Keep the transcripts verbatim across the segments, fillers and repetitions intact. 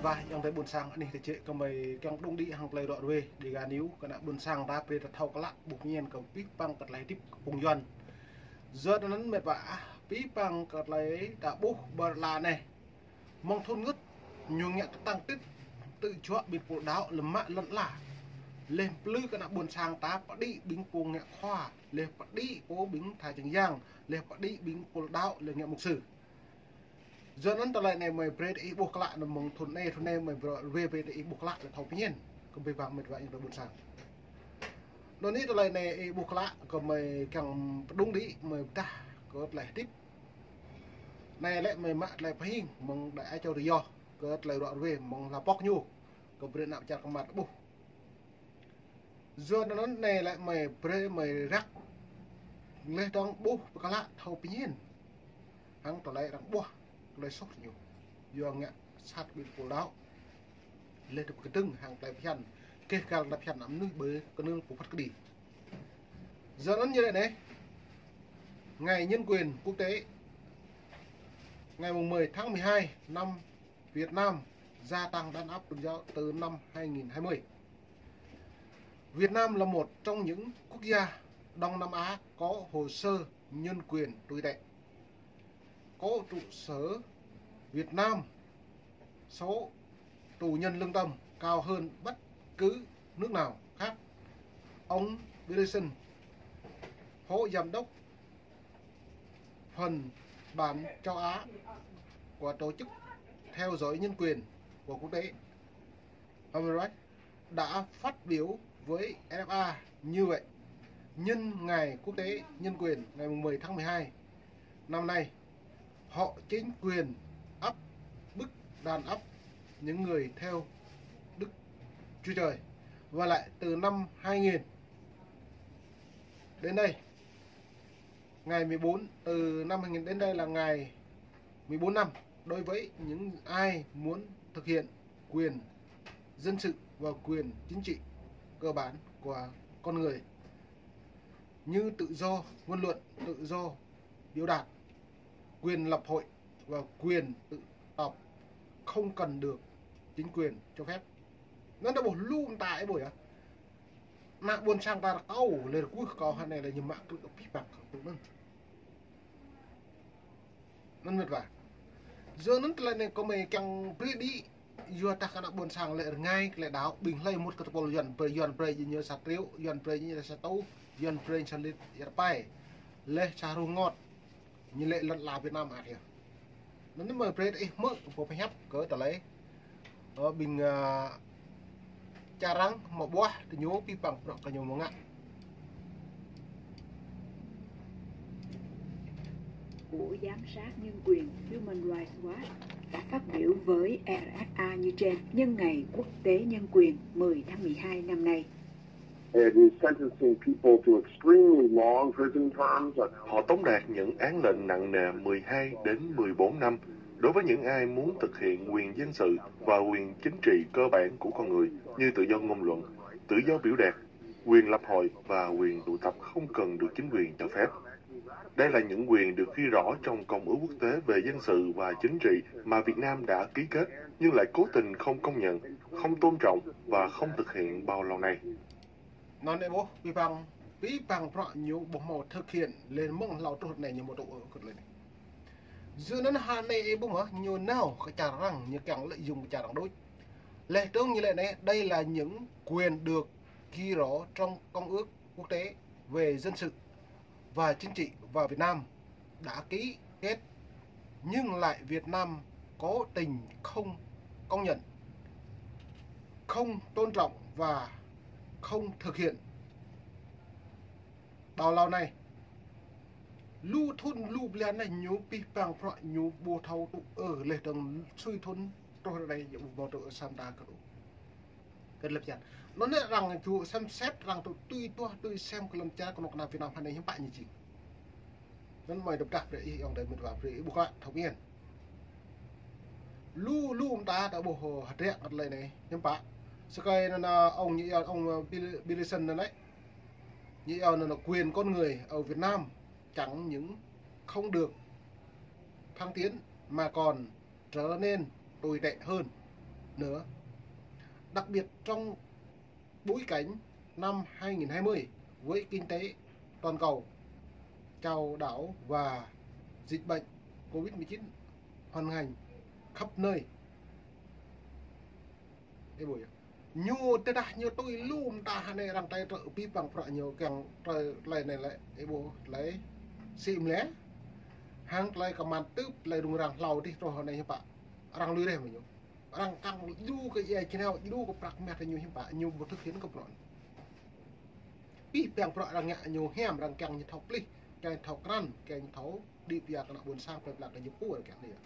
Wah, ayŏng adơi ƀôn sang, anih tơčĕ kơmơi kiăng pơđŭng đĭ hăng tơlơi ră ruai Dega News, kơ ană ƀôn sang ta brơi ta thâo klă ƀuh mơñen kơ pih păng kơ tơlơi hơdip phung Yuan. Yua anŭn mĕt wa ah, pih păng kơ tơlơi ta ƀuh ƀơi lŏn anai. Mơ̆ng thŭn ngŏt ñu ngă kơtang tit, tŭ juă ƀing pô đaŏ lơ̆m mă lŏn ala. Laih plư kơ ană ƀôn sang ta pơđĭ ƀing pô ngă khua, laih pơđĭ pô ƀing tha čeng yang, laih pơđĭ ƀing pô đaŏ laih ngă mục sư. Yua anŭn tơlơi anai mơi brơi ih ƀuh klă anŭn mơ̆ng thŭn anai, thŭn anai mơi brơi, brơi ih ƀuh klă lĕ thâo pơñen kơ pih păng mĕt wa ayŏng adơi ƀôn sang. Anŭn anai tơlơi anai ih ƀuh klă kơmơi kiăng pơđŭng đĭ mơi pơdah kơ tơlơi hơdip. Anai lĕ mơi mă tơlơi pơhing mơ̆ng đại ái châu tự do kơ tơlơi ră ruai mơ̆ng hla pŏk ñu kơ brơi ană čar kơmăt ƀuh. Yua anŭn anai lĕ mơi brơi mơi răk laih dơ̆ng ƀuh pơklă thâo pơñen hăng tơlơi arăng ƀuh tơlơi soh ñu. Yua ngă sat ƀing pô đaŏ. Laih dơ̆ng pơkơdơ̆ng hăng tơlơi phiăn, keh kal tơlơi phiăn ană mơnuih ƀơi kơnơ̆ng pơphat kơđi. Yua anŭn ñu lĕ anai, Ngày Nhân quyền Quốc tế, ngày mùng mười tháng mười hai năm Việt Nam gia tăng đàn áp tôn giáo từ năm hai nghìn hai mươi. Việt Nam là một trong những quốc gia Đông Nam Á có hồ sơ nhân quyền tồi tệ. Có trụ sở Việt Nam, số tù nhân lương tâm cao hơn bất cứ nước nào khác. Ông Peterson, phó giám đốc phần ban châu Á của Tổ chức Theo dõi Nhân quyền của Quốc tế, Human Rights, đã phát biểu với R F A như vậy: Nhân ngày Quốc tế Nhân quyền ngày mười tháng mười hai năm nay, họ chính quyền áp bức, đàn áp những người theo Đức Chúa Trời. Và lại từ năm hai nghìn đến đây, ngày mười bốn, từ năm hai nghìn đến đây là ngày mười bốn năm, đối với những ai muốn thực hiện quyền dân sự và quyền chính trị cơ bản của con người như tự do ngôn luận, tự do biểu đạt, quyền lập hội và quyền tự tập không cần được chính quyền cho phép. Anŭn ta ƀuh lu mơta ih ƀuh yơh. Ană ƀôn sang ta rơkâo, lĕ rơkuh kâo hơnai lĕ ñu mă krư̆ pih păng kơ tŭ anŭn. Anŭn mĕt wa. Yua anŭn tơlơi anai kơmơi kiăng brơi đĭ, yua dah kơ ană ƀôn sang lĕ rơngai kơ lĕ đaŏ, ƀing hlơi mŭt kơ tơpul Yuan brơi, Yuan brơi ñu sa triệu, Yuan brơi ñu sa rơtuh, Yuan brơi sa lit rơpai, laih sa rơtuh ngot. Ñu lĕ lŏn ala Việt Nam ăt yơh. Anŭn anai mơi brơi ih hmư̆ pơhiăp kơ tơlơi, ơ, ƀing, ơ, čar arăng mă ƀuah tơ ñu pih păng bruă kơ ñu mơ̆ ngă. Của giám sát nhân quyền Human Rights Watch đã phát biểu với R F A như trên nhân ngày quốc tế nhân quyền mười tháng mười hai năm nay. It is sentencing people to extremely long prison terms. Họ tống đạt những án lệnh nặng nề mười hai đến mười bốn năm đối với những ai muốn thực hiện quyền dân sự và quyền chính trị cơ bản của con người như tự do ngôn luận, tự do biểu đạt, quyền lập hội và quyền tụ tập không cần được chính quyền cho phép. Đây là những quyền được ghi rõ trong Công ước Quốc tế về Dân sự và Chính trị mà Việt Nam đã ký kết nhưng lại cố tình không công nhận, không tôn trọng và không thực hiện bao lâu nay. Anŭn ih ƀuh, pih păng, pih păng bruă ñu ƀu hmâo thực hiện lĕ mơ̆ng hlâo truh anai ñu mơ̆ tŭ ơ kơ tơlơi anai. Yua anŭn hơnai ih ƀuh mơ̆, ñu nao kơ čar arăng, ñu kiăng lợi dụng kơ čar arăng đôč. Laih dơ̆ng ñu lĕ anai, đây là những quyền được ghi rõ trong Công ước Quốc tế về Dân sự và Chính trị và Việt Nam đã ký kết nhưng lại Việt Nam cố tình không công nhận, không tôn trọng và không thực hiện. Bao lâu nay, lu thŭn lu blan anai ñu pih păng bruă ñu ƀu thâo tŭ ơ, laih dơ̆ng sui thŭn truh anai ñu ƀu thâo tŭ ơ sa mơta kơ tŭ. Kơ lĕ pơčan. Anŭn anai arăng či xem xét, arăng tŭ tui tuah tui sem kơ lŏn čar kơnuk kơna Việt Nam hơnai hiư̆m pă ñu jing. Anŭn mơi dŏ pơdah brơi ih ayŏng adơi mĕt wa brơi ih ƀuh klă thâo pơñen. Lu, lu mơta ta ƀuh hơdră kơ tơlơi anai hiư̆m pă. Sơkơi anŭn, ơ, ông ñu iâu, ông, ơ, Bill-, Billison anŭn lĕ. Ñu iâu anŭn quyền con người ở Việt Nam chẳng những không được thăng tiến mà còn trở nên tồi tệ hơn. nữa, đặc biệt trong bối cảnh năm hai nghìn hai mươi với kinh tế toàn cầu chao đảo và dịch bệnh Covid mười chín hoành hành khắp nơi. Ê bôi, ñu tơdah ñu tui lum ta hơnai arăng tơlơi abih bang prăk ñu kiăng tơlơi anai lĕ, ê bôi, tơlơi sĭ mlĕ. Hăng tơlơi kơmăn tưp, tơlơi rŭng răng hlâo dih truh hơnai hiư̆m pă. Arăng lui reh mơ̆ ñu. Arăng kiăng djru kơ ia jrao, djru kơ prăk mah ñu hiư̆m pă, ñu ƀu thực hiện kơ prăk. Abih bang prăk arăng ngă ñu hiam, arăng kiăng ñu thâo plih, kiăng ñu thâo krăn, kiăng ñu thâo đĭ pia kơ ană ƀôn sang plơi pla kơ ñu pô arăng kiăng anai.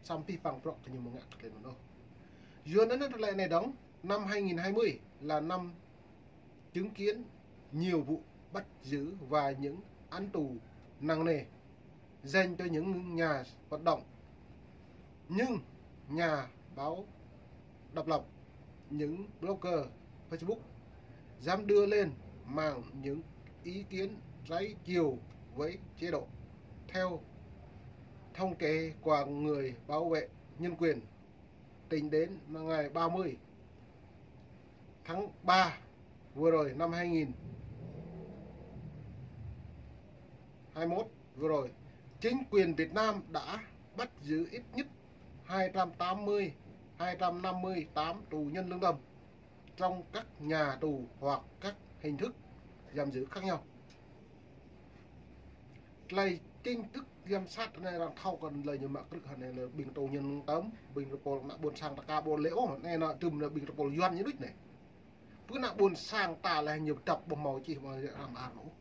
Samơ̆ abih bang prăk kơ ñu mơ̆ ngă tơlơi anŭn ôh. Yua anŭn tơlơi anai dơ̆ng, năm hai nghìn hai mươi là năm chứng kiến nhiều vụ bắt giữ và những án tù nặng nề dành cho những nhà hoạt động, những nhà báo độc lập, những blogger Facebook dám đưa lên mạng những ý kiến trái chiều với chế độ. Theo thống kê của người bảo vệ nhân quyền, tính đến ngày ba mươi tháng ba vừa rồi, năm hai nghìn hai mươi mốt vừa rồi, chính quyền Việt Nam đã bắt giữ ít nhất hai trăm tám mươi, hai trăm năm mươi tám tù nhân lương tâm trong các nhà tù hoặc các hình thức giam giữ khác nhau. Tơlơi chính thức giám sát anai arăng thâo kơ tơlơi ñu mă krư̆ hơnai lĕ ƀing tù nhân lương tâm, ƀing tơpul ană ƀôn sang ta ka ƀu lĕ ôh, anai anŭn tơm anŭn ƀing tơpul Yuan ñu đôč anai. Pơ ană ƀôn sang ta lĕ ñu dăp ƀu hmâo čih mă răm ar ôh.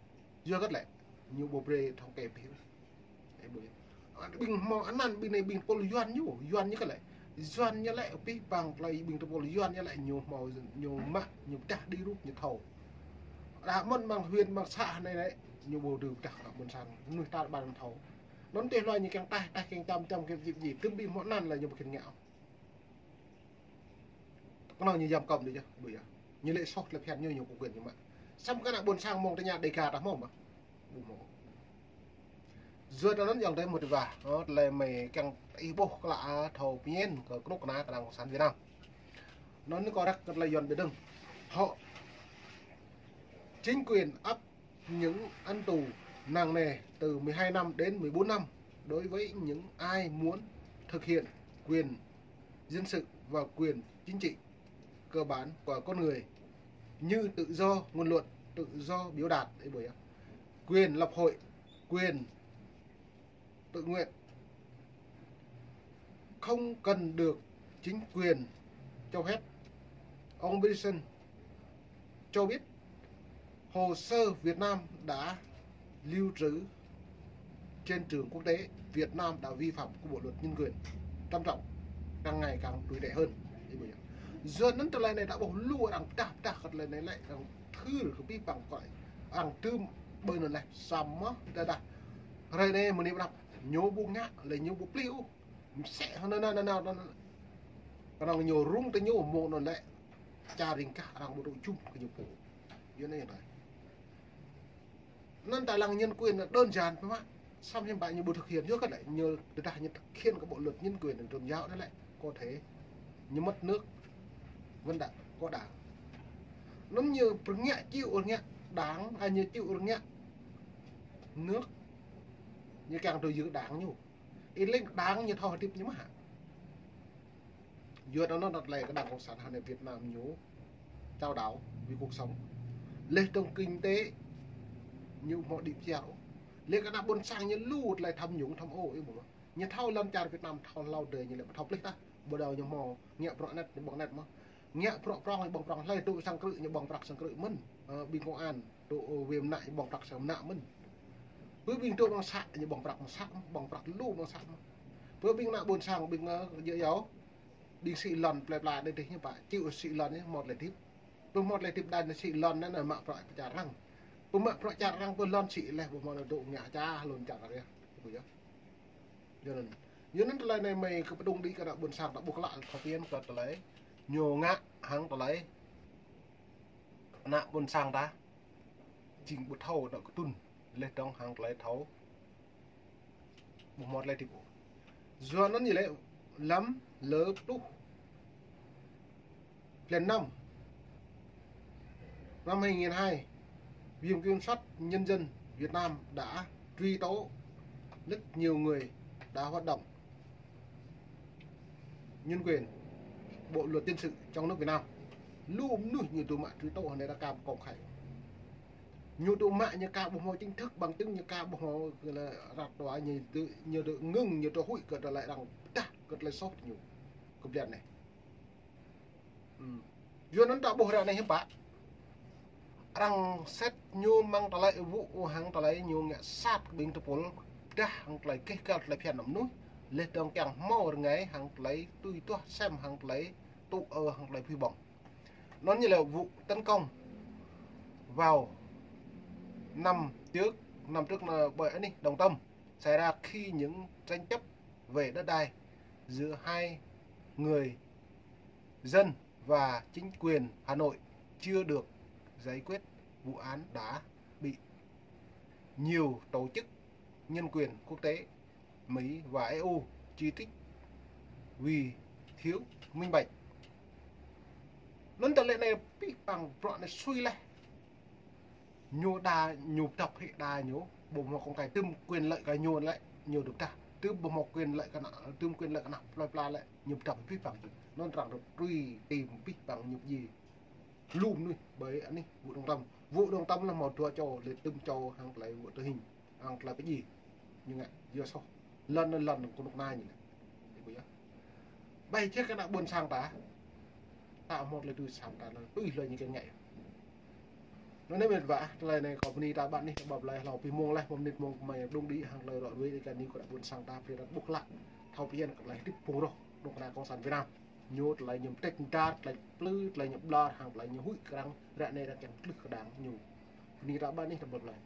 Yua kơ tơlơi ñu ƀu brơi thống kê pih. Ê bôi. Ƀing hmâo anăn ƀing anai ƀing tơpul Yuan ñu, Yuan ñu kơ lĕ. Yuan ñu lĕ abih bang tơlơi ƀing tơpul Yuan ñu lĕ ñu hmâo ñu mă ñu pơdah đi rup ñu thâo. Đa mơ̆n mơ̆ng huyện mơ̆ng xã anai lĕ ñu ƀu dưi pơdah kơ ană ƀôn sang. Mơnuih ta ƀu thâo. Anŭn tơlơi ñu kiăng taih, taih kiăng čăm, čăm kiăng djĭp djĭ. Tơm ƀing hmâo anăn lĕ ñu ƀu kiăng ngă. Kơnơ̆ng ñu yăm kơm đôč yơh, ƀu yơh. Ñu lĕ soh tơlơi phiăn ñu, ñu kơ quyền ñu mă. Samơ̆ kơ ană ƀôn sang mơ̆ng tơña Đêga ta hmâo mơ̆. Ƀu hmâo. Yua anŭn yơh tơlơi motiva. Ơ, tơlơi mơi kiăng ih ƀuh klă thâo pơñen kơ kơnuk kơna kơnang cộng sản Việt Nam. Anŭn ñu kơ răk kơ tơlơi Yuan ƀiă dơ̆ng. Họ, chính quyền áp những án tù nặng nề từ mười hai năm đến mười bốn năm đối với những ai muốn thực hiện quyền dân sự và quyền chính trị cơ bản của con người như tự do ngôn luận, tự do biểu đạt, ê bôi, quyền lập hội, quyền tự nguyện, không cần được chính quyền cho phép. Ông Peterson cho biết hồ sơ Việt Nam đã lưu trữ trên trường quốc tế, Việt Nam đã vi phạm của bộ luật nhân quyền trầm trọng, càng ngày càng tồi tệ hơn. Yua anŭn tơlơi anai ta ƀuh lu arăng pơdah, pơdah kơ tơlơi anai lĕ arăng thâo kơ abih bang kơ arăng tơm ƀơi anŭn lĕ samơ̆ tơdah hrơi anai mơ̆ng anai pơđăp ñu ƀu ngă lĕ ñu ƀu plih ôh. Msĕ hơnŭn anŭn anŭn anŭn. Kơnơ̆ng ñu rŭng tơ ñu mơ̆ng anŭn lĕ čar ring gah arăng ƀu dŏ jum kơ ñu pô. Yua anai anai. Anŭn ta lăng nhân quyền là đơn giản thôi mà. Samơ̆ hiư̆m pă ñu ƀu thực hiện, yua kơ lĕ ñu tơdah ñu thực hiện kơ bộ luật nhân quyền tôn giáo anŭn lĕ có thể ñu mất nước. Vẫn đã có đảng. Anŭn ñu pơrơngiă chịu rơngiă đảng, à, ñu chịu rơngiă nước. Ñu kiăng tui yua đảng ñu. Ih lĕng đảng ñu thâo hơdip ñu mơ̆ hă. Yua anŭn anŭn tơlơi kơ đảng cộng sản hơnai Việt Nam ñu trao đảo vì cuộc sống. Lĕ trong kinh tế ñu hmâo đĭ pơhiăp. Lĕ kơ ană ƀôn sang ñu lu tơlơi tham nhũng tham ô, ih ƀuh mơ̆. Ñu thâo lăm čar Việt Nam thâo hlâo đơi ñu lĕ ƀu thâo plih tah. Ƀu djơ̆ ñu hmâo ngă prăk anet ñu ƀơ̆ng anet mơ̆. Ngă prăk prŏng ñu ƀơ̆ng prăk, hlơi tŭ sang krư̆ ñu ƀơ̆ng prăk sang krư̆ mơ̆n. Ơ, ƀing công an tŭ, ơ, wĭ mơnă ñu ƀơ̆ng prăk sang mơnă mơ̆n. Pơ ƀing tŭ mơ̆ng să ñu ƀơ̆ng prăk mơ̆ng să, ƀơ̆ng prăk lu mơ̆ng să mơ̆n. Pơ ƀing ană ƀôn sang ƀing, ơ, djơ̆ yâo, ƀing sĭ lŏn plơi pla anai dih ñu pă, čih sĭ lŏn ñu hmâo tơlơi hơdip. Pơ hmâo tơlơi hơdip đa anai sĭ lŏn anai mă prăk pơ čar arăng. Pơ mă prăk čar arăng pơ lŏn sĭ leh pơ hmâo anai dŏ ngă ča lŏn čar arăng. Ƀu yơh. Yua anŭn. Yua anŭn tơlơi anai mơi kơ pơdŏng đĭ kơ ană ƀôn sang ta ƀuh klă thâo phiăn kơ tơlơi ñu ngă hăng tơlơi ană ƀôn sang ta jing ƀu thâo anŏ kơtŭn leh dơ̆ng hăng tơlơi thâo ƀu hmâo tơlơi hơdip ôh. Yua anŭn ñu lĕ lăm lơ pluh Lần năm, năm hai nghìn hai, Viện Kiểm sát Nhân dân Việt Nam đã truy tố rất nhiều người đã hoạt động nhân quyền, bộ luật dân sự trong nước Việt Nam. Lu mnuih ñu tŭ mă truy tố hăng anai rơkâo công khai. Ñu tŭ mă ñu ka ƀu hmâo chính thức bằng chứng, ñu ka ƀu hmâo kơ lĕ ră tòa ñu tŭ, ñu tŭ ngưng, ñu tŭ huĭ kơ tơlơi arăng pơdah kơ tơlơi soh ñu. Kơ blan anai. Ư. Yua anŭn ta ƀuh ră anai hiư̆m pă. Arăng sĕt ñu mơ̆ng tơlơi ƀu hăng tơlơi ñu ngă sat kơ ƀing tơpul, pơdah hăng tơlơi keh kal tơlơi phiăn mơnuih, leh dơ̆ng kiăng hmâo rơngai hăng tơlơi tui tuah sem hăng tơlơi tŭ ư hăng tơlơi phi ƀơ̆ng. Anŭn ñu lĕ vụ tấn công vào năm trước, năm trước là ƀơi anih Đồng Tâm, xảy ra khi những tranh chấp về đất đai giữa hai người dân và chính quyền Hà Nội chưa được giải quyết, vụ án đã bị nhiều tổ chức nhân quyền quốc tế, Mỹ và E U chỉ trích vì thiếu minh bạch. Anŭn tơlơi anai pih păng bruă anai sui leh. Ñu đa, ñu pơdŏp hĭ đa ñu, ƀu hmâo công khai, tơm quyền lợi kơ ñu lĕ, ñu dŏ pơdah. Tơm ƀu hmâo quyền lợi kơ ană, tơm quyền lợi kơ ană plơi pla lĕ, ñu pơdŏp pih păng. Anŭn arăng truy tìm pih păng ñu pơdjai. Lu mnuih ƀơi anih vụ Đồng Tâm. Vụ Đồng Tâm lĕ hmâo dua čô, lĕ tơm čô hăng tơlơi vụ tử hình, hăng tơlơi pơdjai. Ñu ngă yua soh. Lŏn anŭn lŏn kơnuk kơna ñu ngă. Ih ƀuh yơh. Ƀai jĕ kơ ană ƀôn sang ta. Ta hmâo tơlơi tui sang ta, tui hlơi ñu kiăng ngă. Anŭn anai mĕt wa, tơlơi anai kâo bơni ta ƀă anih, ta ƀuh tơlơi hlâo pih mông leh, mơnit mông kơmơi đung đĭ hăng tơlơi ră ruai, ih kơ anai kơ ană ƀôn sang ta, brơi ta ƀuh klă. Thâo phiăn kơ tơlơi hơdip pơrŏng rŏh, kơnuk kơna cộng sản Việt Nam. Ñu tơlơi ñu pơtĕk mơdar, tơlơi plư, tơlơi ñu ƀlŏr, hăng tơlơi ñu huĭ kơ arăng, ră anai arăng kiăng tlưh kơ đang ñu. Bơni ta ƀă anih ta ƀuh tơlơi.